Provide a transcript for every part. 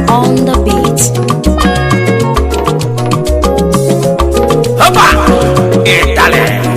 On the beat. Hoppa! Italy!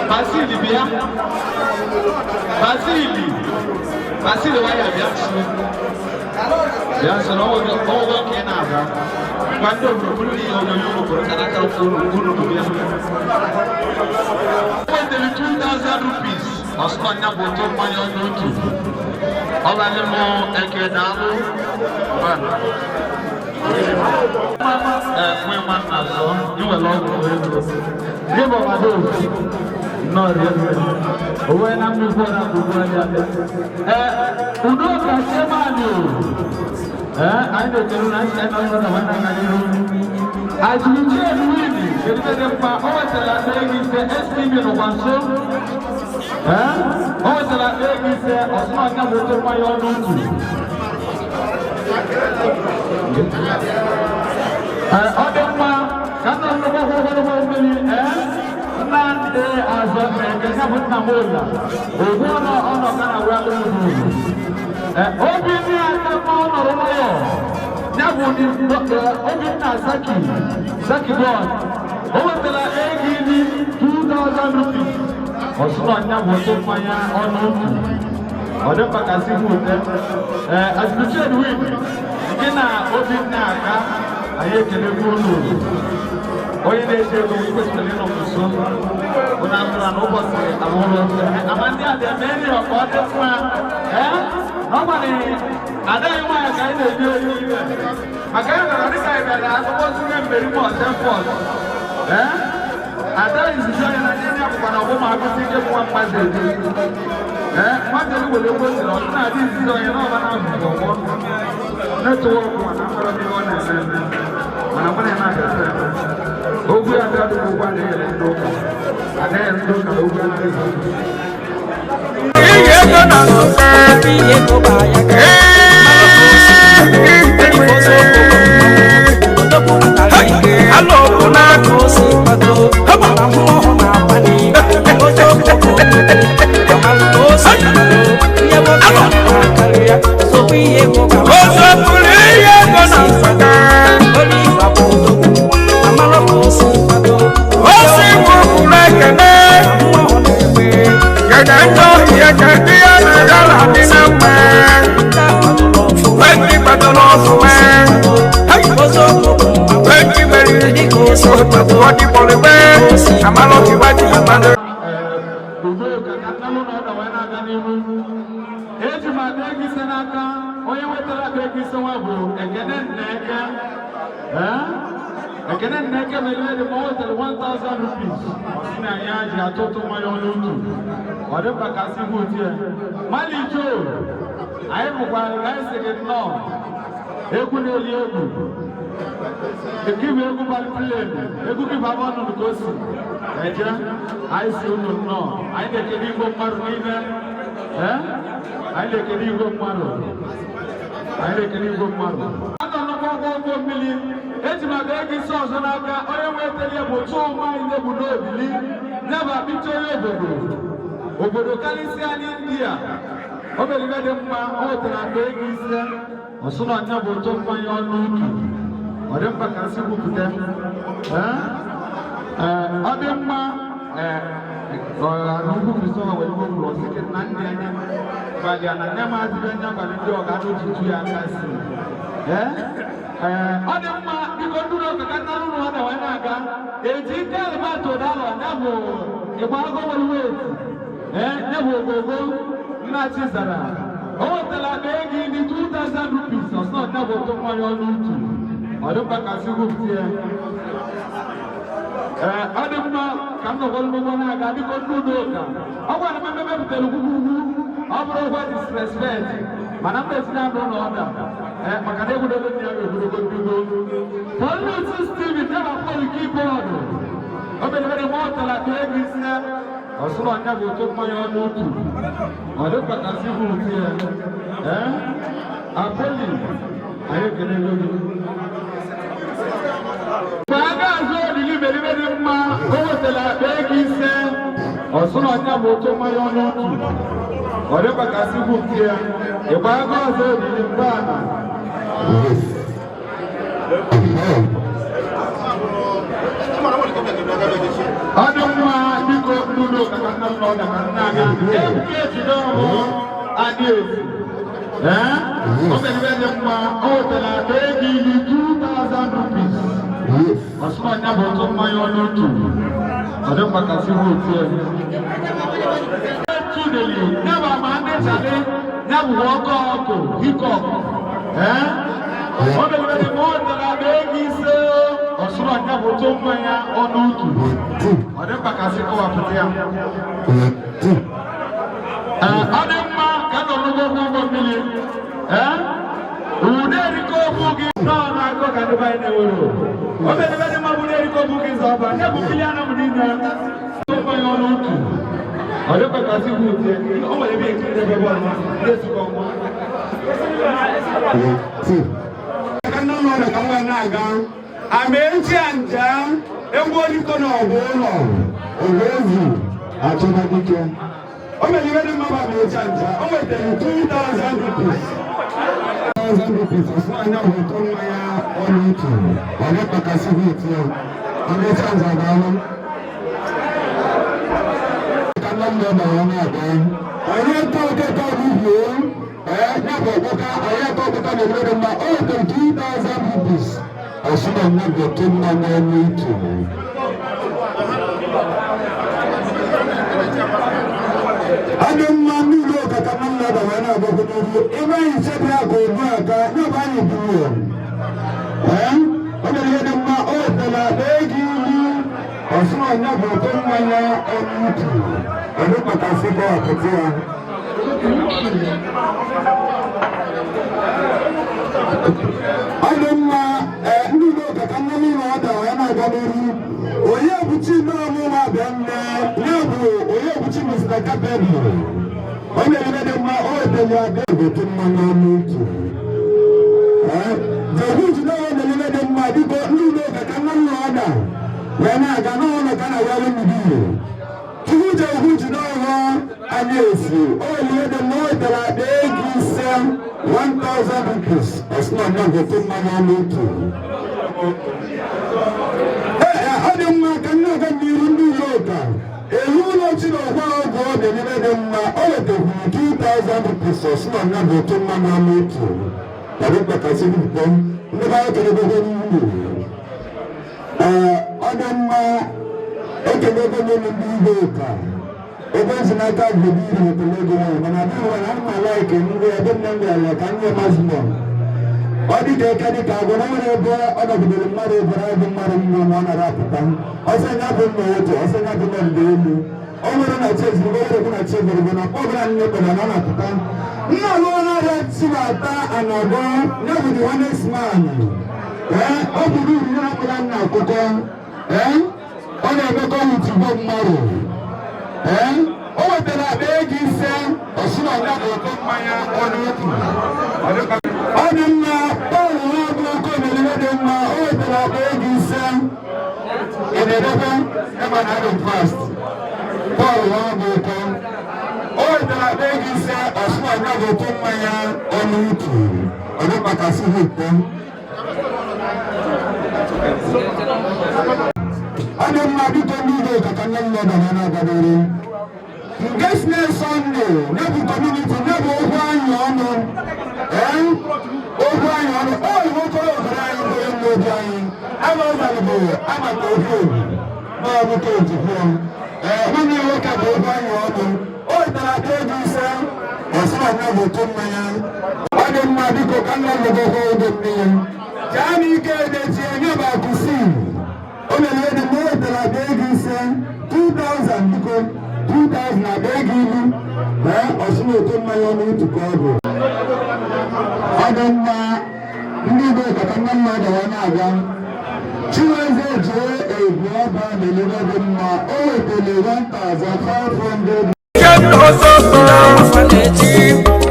Basile, Basili, Basili waya, bịa nso, bịa nso na ọgwụgwọ ka ị na-agba. Gwa ndị obodo bụrụ ihe onyonyo obodo ka n'aka unu bịa. O wetara 2000 rupees, ọsọ nya bụ ụtụ mmanya ọnụ otu. Ọ balị mụ eke daalụ. Ee, nwe nwa nna zọ, iwere ọgwụ ego. Ndị bụ ọmado nnọọ rie onwe na nnukwu na gbogbo anya. Ee, Udoka Chairman o. Ee, anyị na-ekele na anyị na ọrụ na nwanne anya n'ihu. Ajụjụ Edwin, kedu dị mkpa o wetara ego 5 STV nọkwa nso. Ee, o wetara ego 5, ọsụma anya bụ otu mmanya ọnụ otu. Ee, ọ dị mma ka nna nnukwu ogologo mmiri. Ee, Nnamdị Azọ Eke ya bụ nna m ụlọ ogbu ọnọ ọnọ ka na wee alụmdi. Ee, obi ndị aka mma ọ nọrọ nwayọ ya bụ Obinna Saki Saki God, o wetara ego iri 2000 rupees, ọsụnọ nya bụ otu mmanya ọnụ otu. Ọ dị mkpa ka si hụ ute. Ee, Azụluchi Edwin nke na Obinna aka, anyị ekelekwa unu. Onye na-eji ego kwesịrị ịnọ nso ụna atụrụ na ụbọchị alụrụ ama ndị a dị eme nri ọka ọ dị mma. Ee, na ọ gwara adaghị nwaanyị ka anyị na-eji eri ibe maka ya mere dịka anyị bịara akụkọ zuru mmeri ma ọsefọt. Ee, ada izizi onye na ndị akwụkwọ na ọgbụma agụsị ike bụ nwa mmadụ eji. Ee, mmadụ elu were ego siri ọtụ na-adị izizi onye na ọba na-abụ ọgbọ netwọk mana mkpọrọ ihe ọ na-eme eme mana mụ na ya na-abịa eme ogwu ya bịa dịka ụgwọ anaghị ndị ụka anaghị ndị ụka na ogwu anaghị. Ihe ego na Nsụka. Alụ ọgụ n'akụ. Ozopụrụ ihe ego na Nsụka. Osi kwupụrụ ekene. Kene ndị ọhịa ka ndị ya na gala dị na mma. Wendy kwadoro ọfụma. Wendy meriri. Ọdịbọlịgbe. Amalọkiwaji amalọ. Udoka ka nnalụ na ọda wee na-aga n'ihu. Eji m akpa ego 5 n'aka. Onye nwetara akpa ego 5 nwa bụ Ekene Nneke. Ee, Ekene Nneke mere dị ma o wetara 1000 rupees, ọ sị na ya ji atụ ụtụ mmanya ọnụ otu. Ọ dị mkpa ka sị bụ otu ya. Mali Joe, anyị bụkwara ka anyị sị gị nnọọ. Egwu na-eli egwu nke bụ egwu balị plane, egwu gị bụ abụ ọnụnụ ka o si eje. Anyị si unu nnọọ. Anyị na-ekele igwe mmadụ niile. Ee, anyị na-ekele igwe mmadụ, anyị na-ekele igwe mmadụ. Anọ nnukwu ụgbọ ụgbọ mmiri. Eji m akpa ego 5 ọzọ n'aka. Onye nwetara ya bụ Chuma Ilegbu n'Obili ya bụ akpịcha onye obodo obodo karịsịa n'India. O mere ibe dị mma, o wetara akpa ego 5, ọsụ na ọnya bụ ụtọ mmanya ọnụ otu. Ọ dị mkpa ka nsị kwupụta. Ee, ọ dị mma. Ee, ugwu Kristofa were igwe kwuru ọsị na ndị anya gbalịa na nne m adịbe anya gwara ndị ọga n'otutu ya aka si. Ee, ọ dị mma. Biko, ndị ụlọ ụka ka nna ụlọ ọ na na-aga eji ike alụmatụ dalọ ya bụ ịgba agụ nwere weti. Ee, ya bụ ogogo nna Chizara, o wetara akpa ego iri 2000 rupees, ọsọ ọnya bụ ụtụ mmanya ọnụ otu. Ọ dị mkpa ka sị gwupụta ya. Ee, ọ dị mma ka m nọkwa n'ụgbọ na-aga. Biko, ndị udo ụka, ọ gwara m ebe mepụtara ugwu ugwu, ọ bụrụ ụgwọ disrespect mana mba etinye anụ ụlọ ọda. Ee, maka na egwuregwu ndị ya bụ egwuregwu ndị ugbo. Pọlutu Steven ya na Pọl keyboard, o mere ma ọ tara akpa ego 5, ọsụrụ ọnya bụ ụtụ mmanya ọnụ otu. Ọ dịkwa ka si gwupụta ya. Ee, Apoli, anyị ekelego gị. Mgbe a ga-azụ olili merime dị mma, o wetara akpa ego 5, ọsụrụ ọnya bụ ụtụ mmanya ọnụ otu. Ọ dịkwa ka si gwupụta ya. Ịgba aka ọzọ olili mgbe ala. Ọ dị mma. Biko, ndị Udo ka nna m nọ na ka nna aga. Ebuka ejide ọhụụ adị efu. Ee? O mere ibe dị mma, o wetara akpa ego iri 2000 rupees. Ọsụma nya bụ ụtụ mmanya ọnụ otu. Ọ dị mma ka si hụ otu ya. Chideli, ya bụ ama ndị chale, ya bụ ọkọ ọkụ, hikọp. Ee? O mere ibe dị mma, o wetara akpa ego 5. Ọsụma nya bụ ụtụ mmanya ọnụ otu. Ọ dị mkpa ka sị kọwapụta ya. Ee, ọ dị mma ka nọ n'ụgbọ ụgbọ mmiri. Ee? Ude erikọ okwu gị nọọ na-akọ ka ndị be anyị na-ewere. O mere ebe dị mma bụ erikọ okwu gị zọba. Ya bụ mmiri anamụ niile. Mmanya ọnụ otu. Ọ dị mkpa ka sị kwu utie. O nwere ebe ekiri ebe bọọlụ ma na-esukọ nwa. Ka nne ụlọ ka nwa na-aga. Amaechi anja egwu oliko na ọgụ ụlọ ogezu achọba dike. O mere ihe dị mma bụ Amaechi anja. O nwetara 2000 rupees. 1000 rupees. Ọsọ anya bụ ụtọ mmanya ọnụ otu. Ọ dị mkpa ka si hụ ya. Amaechi anja ga-alụ. Ka nne m nọ ya na-aga. Onye tọ okeke ọbụbie. Ee, ya bụ ọkpọka, onye tọ okeke na-emere dị mma. O nwetara 2000 rupees. Ọsùnà ní bọ̀tún mmanya n'otu. Adị mma n'ụlọ ụka ka mma mmadụ wee na-agbakọ n'ihu. Ebe anyị chebiri aka obu aka, ya bụ anyị buru ya. Ee, ọ mere ihe dị mma, o wetara akpa ego ilu. Ọsùnà ní bọ̀tún mmanya n'otu. Ọ dị mkpa ka sị kọwapụta ya. Ọ dị mma, ndị Igbo ka nne niile ọ dara ya na-aga n'ihu. Onye ebuchi n'ọmụma abịa nne, ya bụ onye ebuchi Mr. Capable. O mere ihe dị mma, o wetara ya akpa ego mmanya n'otu. Jehuji na o mere ihe dị mma, biko ndị Igbo ka nne nna ọ da ya na-aga n'ụlọ ka na-awalụ ndị Igbo. Chukwu Jehuji n'ọhụụ anyị esi, o mere ihe dị mma, o wetara akpa ego 5, 1000 rupees. Ọsùnà náà kò tó mmanya n'otu. Ee, ọ dị mma ka nne ọga n'iru ndị ụlọ ụka. Ewu ụlọ chi na ọgwa ọgwụ ọ dị n'ime dị mma, o wetakwuru 2000 rupees. Ọsùnà náà kò tó mmanya n'otu. Tàbí pàkàsí nìkan, ndị bá yẹ kele gbogbo n'ụlọ. Ee, ọ dị mma ekele ego n'elu ndị ụlọ ụka. Ebe nsi n'aka gbogbo iri ekele ego nwanyị, mana ndị ụwa na mma laiki ndị ebe nne ndị ala ka ndị mazimọn. Ọ dị ka eke dị ka agwọ na nwere ebe ọ nọgidere mmadụ ebere ebe mmadụ mmụọ ma ọ nara apụta. Ọsọ ya bụ nna otu, ọsọ ya bụ nna mgbe elu. Ọ nwere na chi ezigbo, ọ nwere na chi ebere na ọ bụla nne kpere na ọ na-apụta. Nna alụọ na-arịa Chinata Anọgọ, ya bụ the honest man. Ee, ọ bụ uru ya akpụla nna akwụkwọ. Ee, ọ na-emekọ wit mmadụ. Ee, o wetara akpa ego 5, ọsụ na ọnya bụ ụtọ mmanya ọnụ otu. Ọ dị mma, Pọl nwa bụ oke omelime dị mma, o wetara akpa ego 5. Ị na-edebe ebe na adị fast. Pọl nwa bụ ụtọ. O wetara akpa ego 5, ọsụ na ọnya bụ ụtọ mmanya ọnụ otu. Ọ dị mkpa ka si hụ ụtọ. Ọ dị mma biko ndị Igbo ka nne nne dara na-agadoro. Nke si na Sọnde, ya bụ kọmuniti, ya bụ okwu anyị ọnụ. Ee, okwu anyị ọnụ. O iwu okoro okoro anyị bụ onye mmoji anyị. Ama ụzọ bụ amata ofe obi. Ma ọ bụ ka otu kwuo. Ee, nwanne ya nwoke bụ okwu anyị ọnụ. O wetara akpa ego 5, ọsị na ya bụ ụtụ mmanya. Ọ dị mma biko ka nna m gọgọ oge mmiri. Jaa n'ike edechie, ya bụ akụsi. O mere ihe dị mma, o wetara akpa ego 5, 2000 biko, 2000 akpa ego ilu. Ee, ọsị na ụtụ mmanya ọnụ otu ka ọ bụ. Ọ dị mma ndị Igbo ka nne mma gawa na-aga. Chinweze jee egwu ọba na-elebe dị mma, o wetara 1500.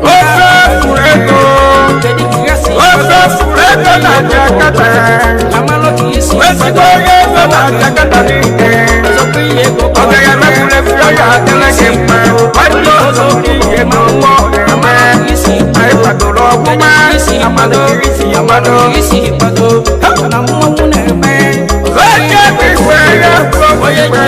Ofe furego, ofe furego na Jakarta. Ezigbo onye ego na Jakarta niile. Ọ gaghị emefurefu ya ya adịla gị mma. Nwanne ọzọ gị ihe ma ụgbọ ga-eme. Anyị kwadoro ọgbụgba, amado, amado. Onye bụ igwe ya bụ igwe.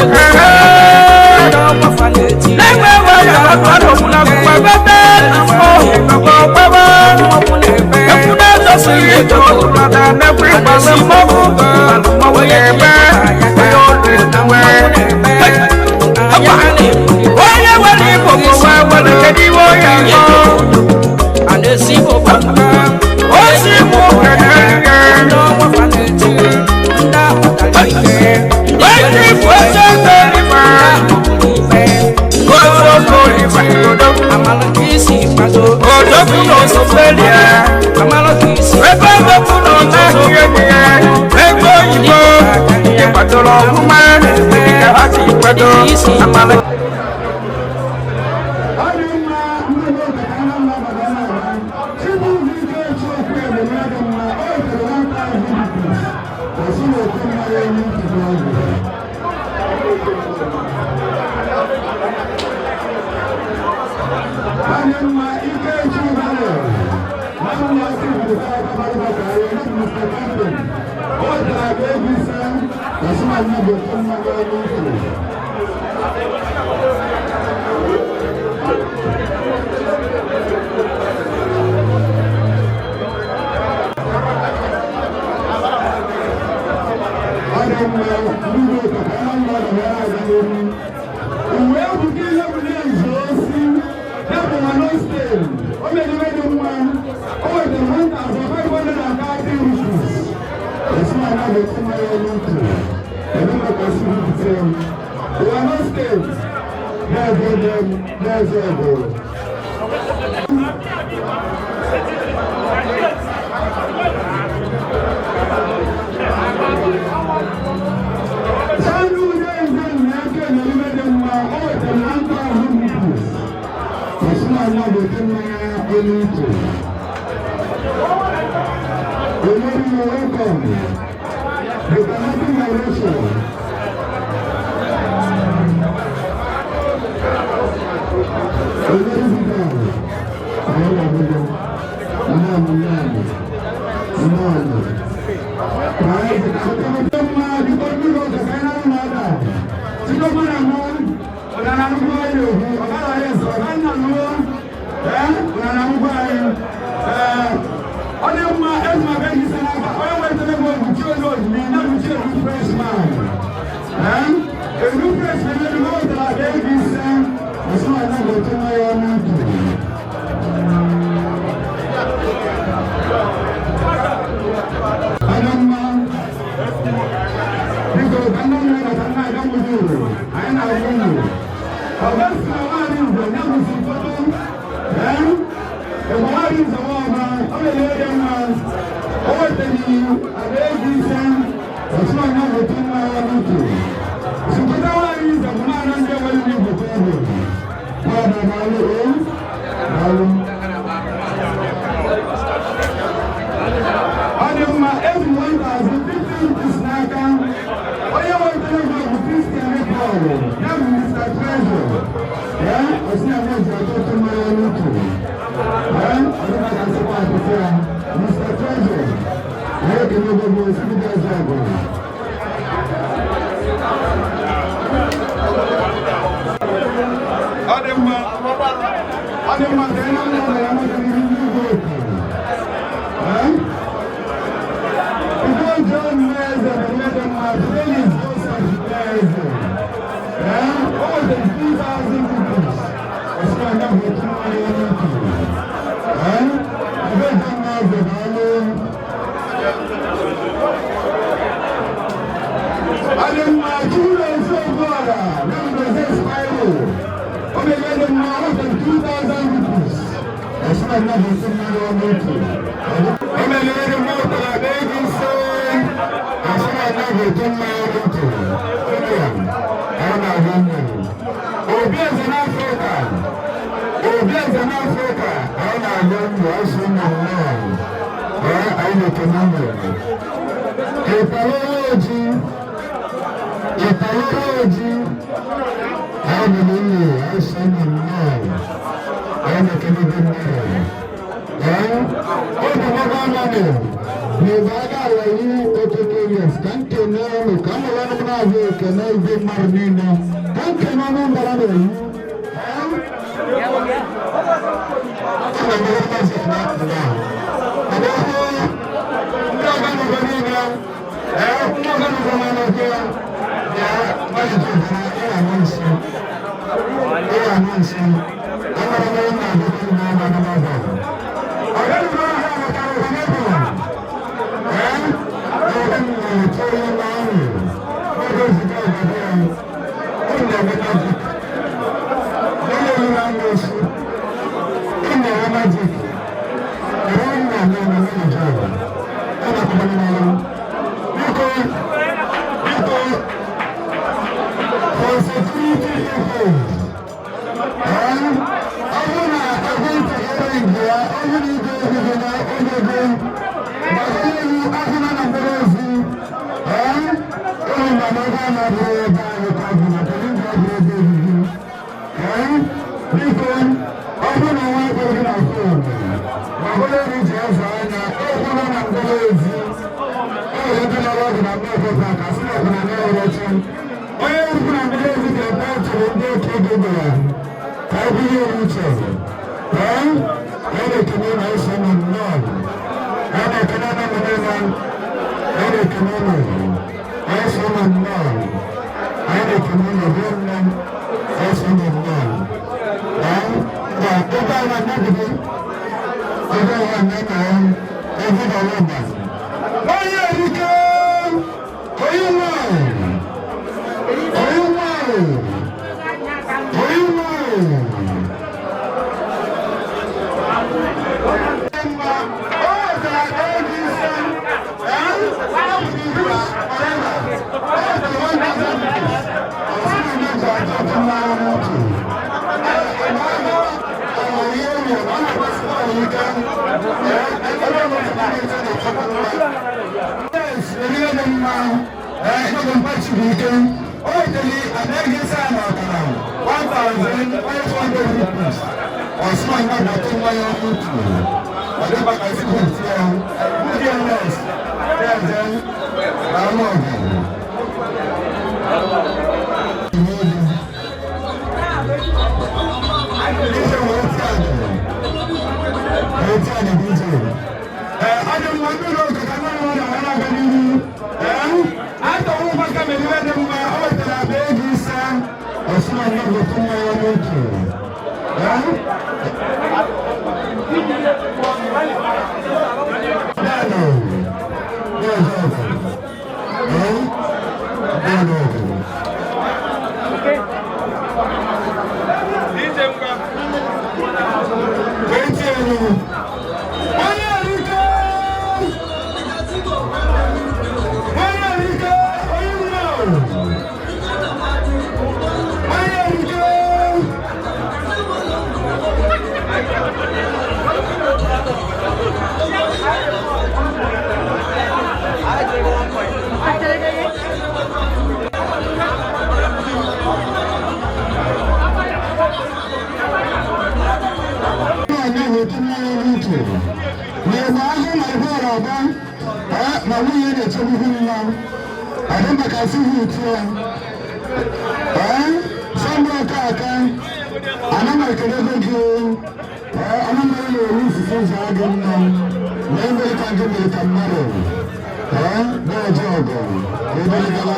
Amala ka isi kwado. Odogwu na Australia. Amala ka isi. Ebe odogwu nọ na-ahụ ego ya, ego oyibo ndị kwadoro ọfụma dịka ha si kwado amala. Ọ dị mma, ndị Udoka ka anụ mma baba na-aga. Chibuzo Ikechi okwu ebele dị mma, o wetere 1,000 rupees. Osi na otu mmanya onye nkiri ọgwụ. Ọ dị mma, Ikechi Ụbalị. Nwanne ya si Mr. Akabarịba ka anyị, Mr. Captain. O wetara akpa ego 5, osi na nne bụ otu mmanya onye nkiri. Ọ dị mma, ndị Udoka ka anụ mma baba na-aga n'ihu. Uwe ebuka ihe bụ na-ezu osi, ya bụ na nostel, o mere dị mma, o wetara 1,530 rupees. Esi na ya bụ otu mmanya olu ntị, ebe maka osi bupụta ya. Uwe nostel, na-eze ebe, na-eze ebe. Sandu Udenze na-eke n'ime dị mma, o wetara 1,000 rupees. Esi na ya bụ otu mmanya olu ntị. Olórí, welcome. The Canadian Direction. Olórí Vital. Àwọn àbúrò. Náà náà. Náà. Mma biko, ndị ụka ka anyị na-ada. Chikọba na mụ, ọdara nnukwu anyị okwu, ọgara anyị sọ, ọga nna nụọ, ee, ọdara nnukwu anyị. Ee, ọ dị mma, eji maka eji si n'aka, onye nwetara ego obuchi onye ozugbo, ya buchi eru fresh man. Ee, eru fresh man ebe o wetara aka ego 5, ọsọ na ya bụ otu nwa ya ọnụ ntị. Ọ dị mma. Biko, ka nne m na-abata nna aga m uru, anyị na-agwa unu. Ọga si na nwaanyị nze ya bụzi ụfọdụ, ee, ịgba nwaanyị nze nwa ọma, ọ na-ele dị mma, o wetaghị akpa ego 5, otu onye bụ otu nwa ya n'utu. Sipụta nwaanyị nze bụ naanị ndị enweghị ndị igbote ego. Ya bụ daalụ o, daalụ. Ọ dị mma, eji 1,050 rupees n'aka. Onye wetara ego bụ Christian Paul, ya bụ Mr. Treasure. Ee, osi na ya ji ọtụtụ mmanya n'utu. Ee, ọ dị maka nsịkwa akụkọ ya. Mr. Treasure, anyị ekele ego bụ osi ndị ọzọ ọbụla. Ọ dị mma, ọ dị mma ka ị na-anọ na ya maka ihe ndị Igbo. Ee? Ugo John Meze bụ ihe dị mma, Felix Joseph Meze. Ee, o wetara 2,000 rupees. Osi na ya bụ otu mmanya onye ukwu. Ee, Ugo John Meze, daalụ. Ọ dị mma, Chukwu na-esi Oguọra, na Mbeze Spyro. O mere ihe dị mma, o wetara 2,000 rupees. Osi na ya bụ otu mmanya onye ukwu. O mere ihe dị mma, o wetara akpa ego 5. Osi na ya bụ otu mmanya onye ukwu. Anyị na-ahụ unu. Obi eze n'Afrịka. Obi eze n'Afrịka, anyị na-ahụ unu, asị unu nnọọ. Ee, anyị na-ekene unu. Ịtalụrụ oji. Ịtalụrụ oji. Anyị nọ n'ụlọ, asị unu nnọọ. Anyị na-ekene gị nnọọ. Ee, obi mọba mmanụ. N'ebe aga ala yi okeke yes, ka nkene ọnụ, ka m nọrọ ọnụ na-abụ ekene igwe mmadụ niile, ka nkene ọnụ mbara na-eyi. Ee? Ana m ere magic na-apụ na. Ọ bụ ndị ọganigwe niile, ee, ndị ọganigwe na-anọkwa ya, bịa, magic bịara ịra nsị. Ịra nsị. Amara m onye na-abụ ndị ọganigwe n'ọgọ. Ọganigwe ahụ maka ọganigwe. Ee, ọganigwe na-eto onye ahụ. N'oge ozugbo obodo ya, ọ na-eme magic. Onye riri anya osi. ọhụrụ igwe obodo na obodo gbasara iwu ahụla na mkpụrụ ozi. Ee, ụlọ na ebe a na-abụghị ebe anyị ka ọ bụ na kedu mgbe ọ bụ ebe obibi. Ee, biko, ọ bụrụ na nwa ekpere gị na fon ma bụrụ ebe iji azụ anya ọhụrụ na mkpụrụ ozi, ọ nwere ndị nọrọ ọdụ na mgbe ọzọ ka sị na ọbụla na ọrụ ọchị onye ukwu na mkpụrụ ozi ga-ebe chere ndị oke ego gwara ka ọ bụrụ ihe uche. Ee, anyị na-ekene na ese nọ nnọọ, anyị na-ekene na mmadụ, anyị na-ekene ụlọ ese nọ nnọọ, anyị na-ekene ụlọ ruo nne ese nọ nnọọ. Ee, na ebe a na-anọgide ebe a na-anọ ya ebe gara ụba onye erike onye nwanyị onye nwanyị onye nwanyị mma o wetara ego ise. Ee, ọ bụ ibu a forever. O wetara 1000 rupees. Ọ sị na ndị ji atọ ụtọ mmanụ n'otu. Ee, ma ọ bụ ihe o mere, ọ na-agbasi bọọlụ ike. Ee, ebe ọ bụ na ndị na-echekwa mma. Yes, ihe dị mma. Ee, ịnọgụ mkpachiri ike. O wetara akpa ego ise a na ọkara, 1500 rupees. Ọsùn náà bá tó wáyé otu. Ọdún bàtà sí kò tí ẹ. DNS, bẹ́ẹ̀ làwọn ọ̀gá. DJ wọ́n ti àná. Wọ́n ti àná DJ. Ẹ ọdún wọn ní ụlọ ụka ka nwa nwa na wọn na-aga n'ihu. Ee, atọwụ maka mere dị mma, o wetara akpa ego ise. Ọsùn náà bá tó wáyé otu. Ee? Bẹ́ẹ̀ni, bẹ́ẹ̀ni, bẹ́ẹ̀ni, bẹ́ẹ̀ni. Eti ẹnu. Onye erike! Onye erike! Onye nwe! Onye erike! Na-eme ahụ na ebe ọrụ ọba na nwunye na-echegbu nwa adị maka sihi utu ya. Ee, sọmba aka aka ana m ekelebe gị. Ee, ana m na-eru nsisi ụzọ adị mma na emere ka gị mere ka mmadụ ee na-eje ọgụ ka ebere gala.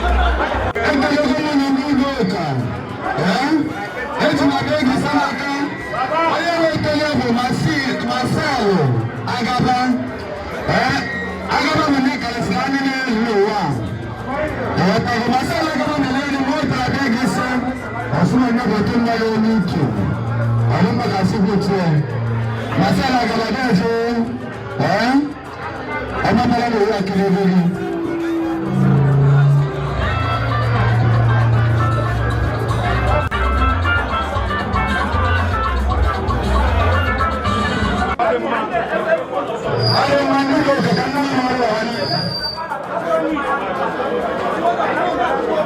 Ekelego m na ndị Igbo ụka. Ee, eji m abịa ego ise n'aka. Onye wetara bụ Marcel Agaba. Ee, Agaba bụ ndị karịsịrị anyị n'elu ụwa. Ee, bụ Marcel Agaba mere elu mgbe o wetara abịa ego ise. Ọsụma nnabata mmadụ onye uche. Ọrụ maka asịkwa otu ya. Marcel Agaba na-eje. Ee, ọmamara na owu akịrị ego gị. Ọdụ mma ndị Igbo ka nna m ọrụ ọha.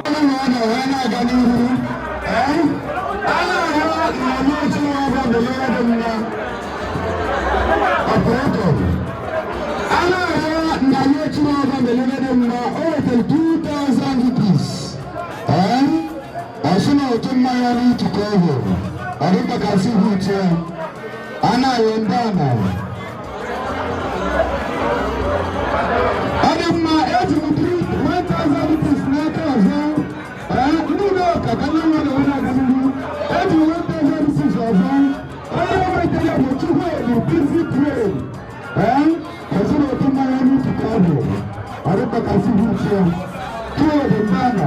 Ndị na ọ na na-aga n'ihu. Ee, a na-ahụ na otu nwa ọbụla bụ ihe dị mma. Operator. A na-ahụ na otu nwa ọbụla bụ ihe dị mma. O wetara 2000 rupees. Ee, ọsị na otu mmanya n'otu ka ọ hụrụ. Ọ dị mkpa ka asị hụ uche ya. A na-ayọ ndị ama. Ọ dị mma, eji m 1000 rupees n'aka ọzọ. Ee, ndị ụlọ ụka ka ndị mmadụ nwere aga n'ihu. Eji m 1000 rupees ọzọ. Onye wetara bụ Chukwuebu Busy Brain. Ee, ezinụlọ mmanya n'utu ka ọ bụ. Ọ dịkwa ka si uche ya. Chukwuebu Mbana.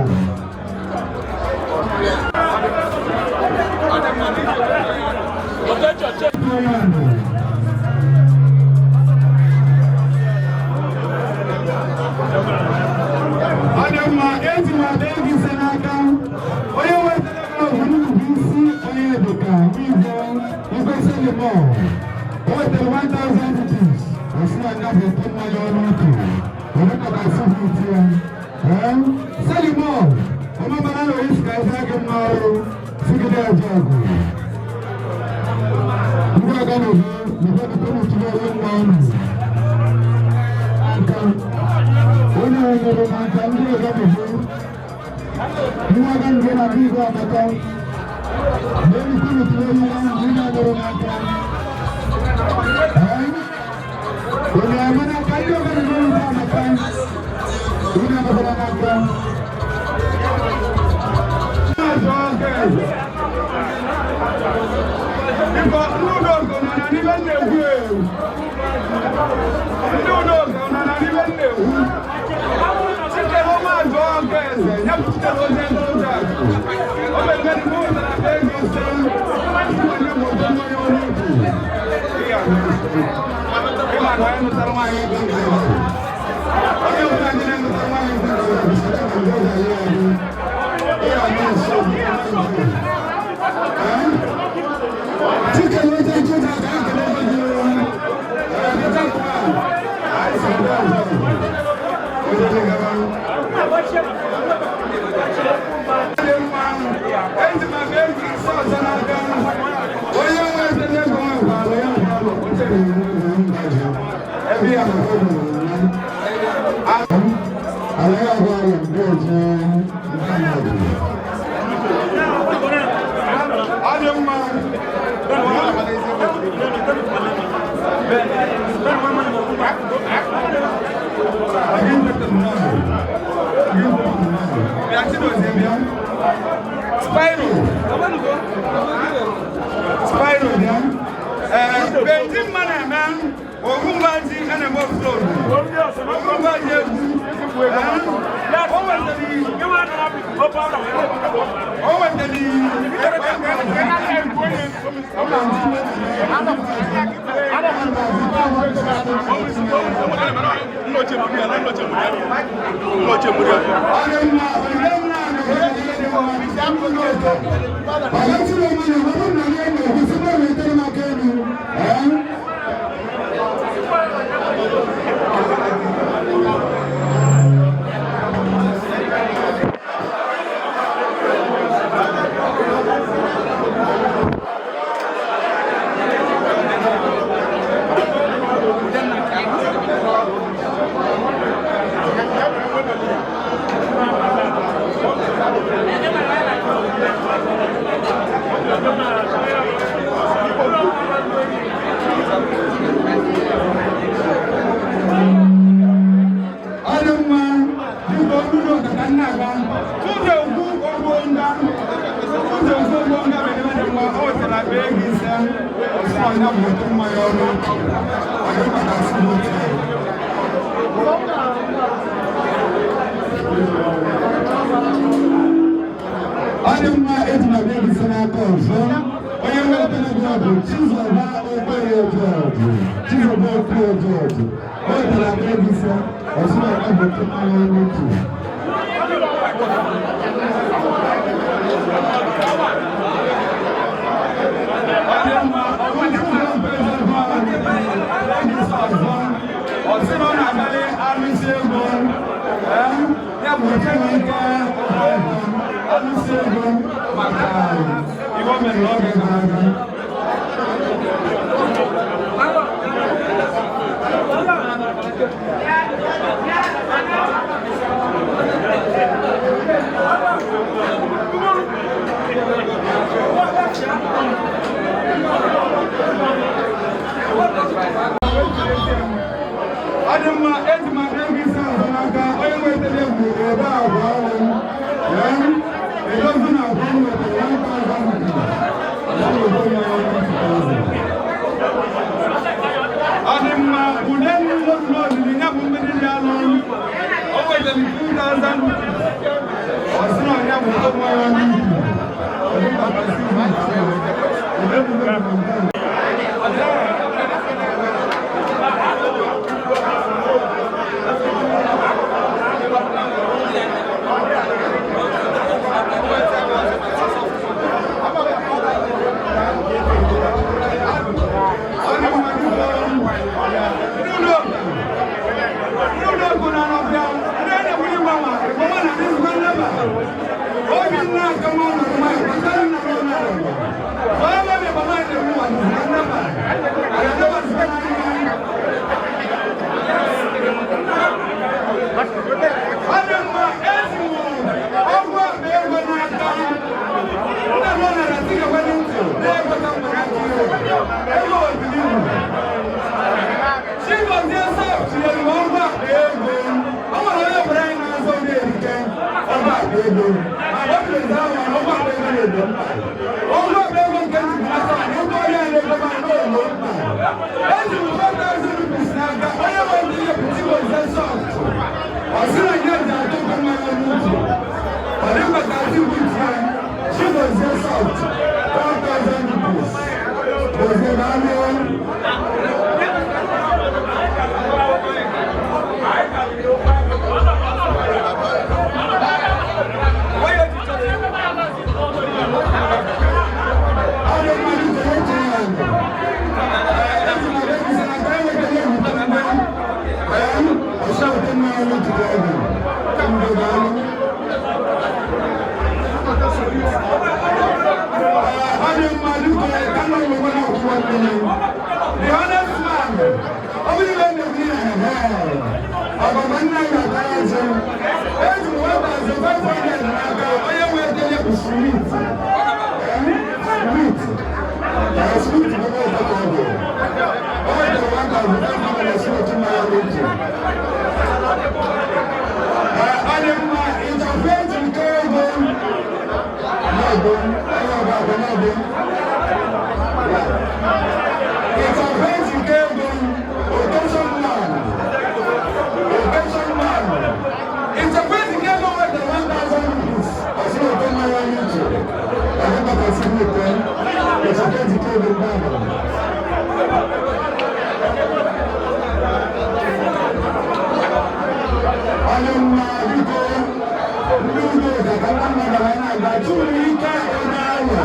Ọ dị mma, eji m ada ego ise n'aka. Onye wetara bụ nnukwu isi onye dịka igwe igwe Selimon. O wetara 1000 rupees. O si na ya bụ oke mmanya ọrụ utu. Ọ dịka ka si uche ya. Ee, Selimon, ọmụmara na onye si ka ezi gị mma ọrụ sigide aja ọgụ. Ndị ọga na-ebu na ebe dịka onye mma ọnụ. Aka onye nwere n'aka ndị ọga na-ebu ndị ọga nke na ndị igwe amaka na-erikwu n'otu onye onye nwere n'aka. Ee? Onye nwere n'aka ndị ọga na-ebu igwe amaka onye nwere n'aka. Biko, ndị Udoka nọ na n'ibe m na-ekwu ewu. Ndị Udoka nọ na n'ibe m na-ekwu. Chikere maazị ọkụ eze, ya bụ chikere onye ntụja. O mere ndị ụlọ na ego ise, onye bụ otu onye ọrụ ukwu. Ịma na onye nụtara nwaanyị ego ise. Onye ọbụla ndị na-enụtara nwaanyị ego ise, Ọ dị mma. Bịa, Chidozie, bịa. Spyro. Spyro, bịa. Ee, Benji mma na-eme ogwu mgba ji a na-eme offload. Ogwu mgba ji egwu. Ee, o wetara Ọ dị mma, dịka ọnụnụ ọkaka nna agba ụzọ egwu ogbo nga ụzọ egwu ogbo nga mere dị mma. O wetara akpa ego ise, ọsọ ọnya bụ otu mmanya ọrụ ọ dị maka asịmotu. Ọ dị mma, eji m abịa gị n'aka ọzọ. Onye nwetara gị bụ Chizọba Okoye Jọọjị. Chizọba Okoye Jọọjị, o wetara akpa ego ise, ọsọ ọnya bụ otu mmanya ọrụ otu. Ọsị na ọ na-abalị arụsị ego ya bụ Chineke arụsị ego maka iwe mere n'oge gara aga. Ọ dị mma, eji m akpa ego ise ọzọ n'aka. Onye nwetara bụ ebe abụọ ọrụ edozi na abụọ nwetara 1000 rupees. Daalụ. Ọ dị mma, biko, otu ya. Ee, ezi na ebe isi na ka anyị wetara ewute mma. Ee, ọsọ wete mma ọnụ tupu ọ bụ. Ndị daalụ. Ọ dị mma, biko, ka nọ n'ụwa na ọkwụkwọ mmiri. The honest man, ọ bụrụ na ndị na ọbaba nna ya ọkara azụ. Eji m 1500 n'aka onye nwe edenye bụ Smith. Smith. Smith bụ onye ọkọ ọ bụ. O wetara 1500 Smith mmanya n'otu. Ọ dị mma, ịchọfe eji nke ego. Na-abụ, onye ọba abụ na-abụ. Ịchọfe eji nke ego, occasion man. Occasion man. Ịchọfe eji nke ego wetara 1000 rupees. Ọsị oke mmanya n'uche. Ọdịmma si n'ụtọ. Ịchọfe eji nke ego mmadụ. Onye mma, biko, ndị ugbo ka nna mmadụ anyị na-aga chụrụ ike onye ahụ.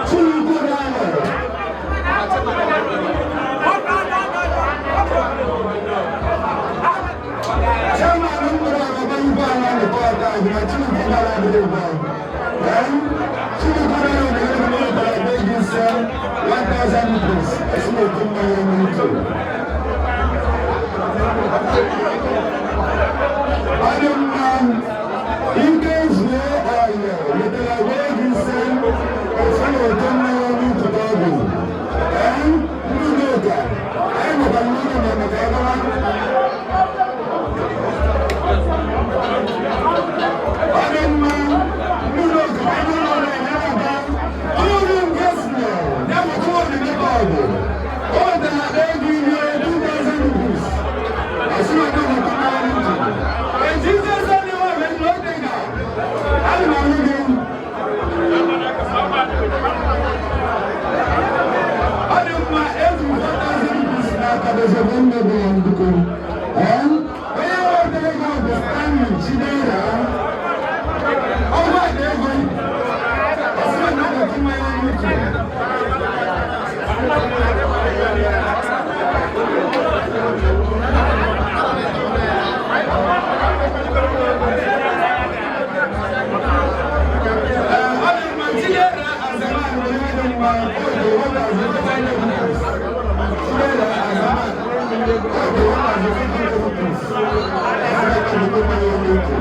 Chụrụ ike onye ahụ. Chairman mmiri ọgọgọ igwe ala na-ekọ aka ahụ na Chineke gara adịghị ugbu ahụ. Chineke gara adịghị ugbu ahụ bara ebe ego ise 1000 rupees esi na-eti mmanya n'uche. Ọ dị mma, ike zuo ọyọ wetara agwa ego ise esi na-ete mmanya n'uche n'ọgwụ. Ee, ndị Udoka, anyị nwekwara n'ụlọ na maka ọgara. Ọ dị mma, ndị Udoka, anyị nọ na-enyere aka. Onye nke si ya bụ Chukwudi Mekọọbụ. O wetara ego ihe 2000 rupees. Esi na-ete mmanya n'uche. Eji ise ni wọ́n rẹ̀ ló dé gà. Ana m anụ gị. Ọ dị mma, eji m 4000 rupees n'aka dozebe nne bụ ya biko. Ee, onye wetara ego bụ Stanley Chidera. Ọgwa dị ego. Ọsị na ọ ga-eti mmanya n'uche. Ọ dị mma, Chidera Azaman bụ onye dị mma. O ji 1500 rupees. Chidera Azaman. O ji 1500 rupees. Ọsị na ọ ga-eti mmanya n'uche.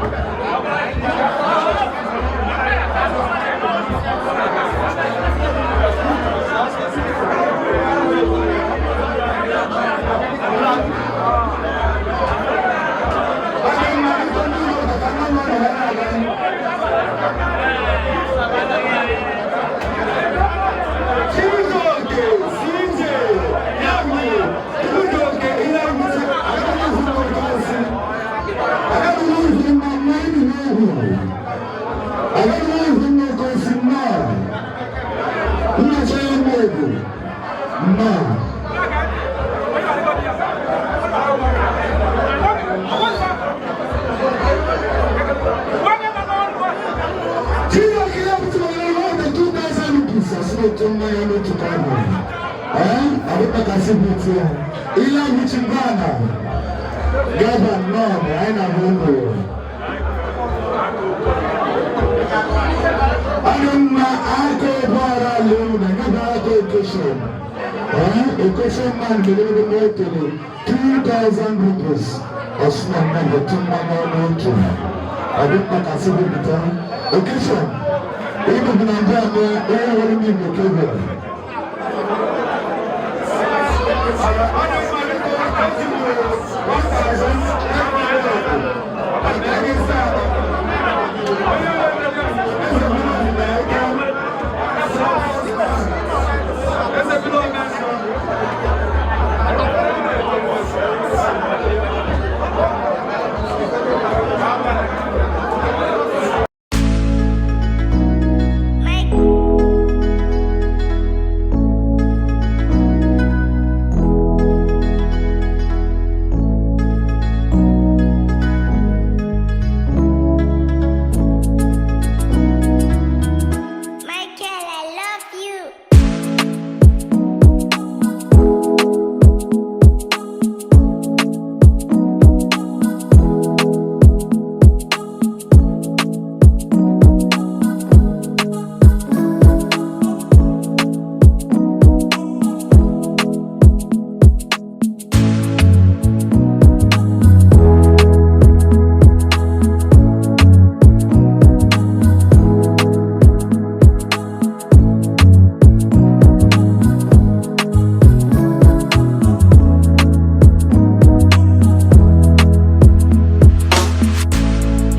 Ọ dị mma, biko, ndị Igbo ka nna mmadụ ha na-aga. Chijioke CJ ya bụ Chijioke ihe nwute agaghị ezu n'oke osi. Agaghị ezu na mmadụ n'ohu. Agaghị ezu n'oke osi nnọọ. Nnacha ya mgbe nnọọ. Chijioke ya butere ya ọdụ 2000 rupees asị otu mmanya n'otu ka ọ bụ. Ee, abụkpakasị bụ otu ya. Ile agwụchi Ghana. Gaba nnọọ, anyị na-ahụ ụlọ. Ọ dị mma, aka ụgbọala ala na nyebe aka occasion. Ee, occasion man mere ebe m ekele 2000 rupees. Ọsị na mmadụ otu mmanya n'otu. Ọ dị mma ka sị bipụta. Occasion, ịbụ na ndị ama onye nwere ndị Igbo kebụl. Ọ dị mma, biko, eji m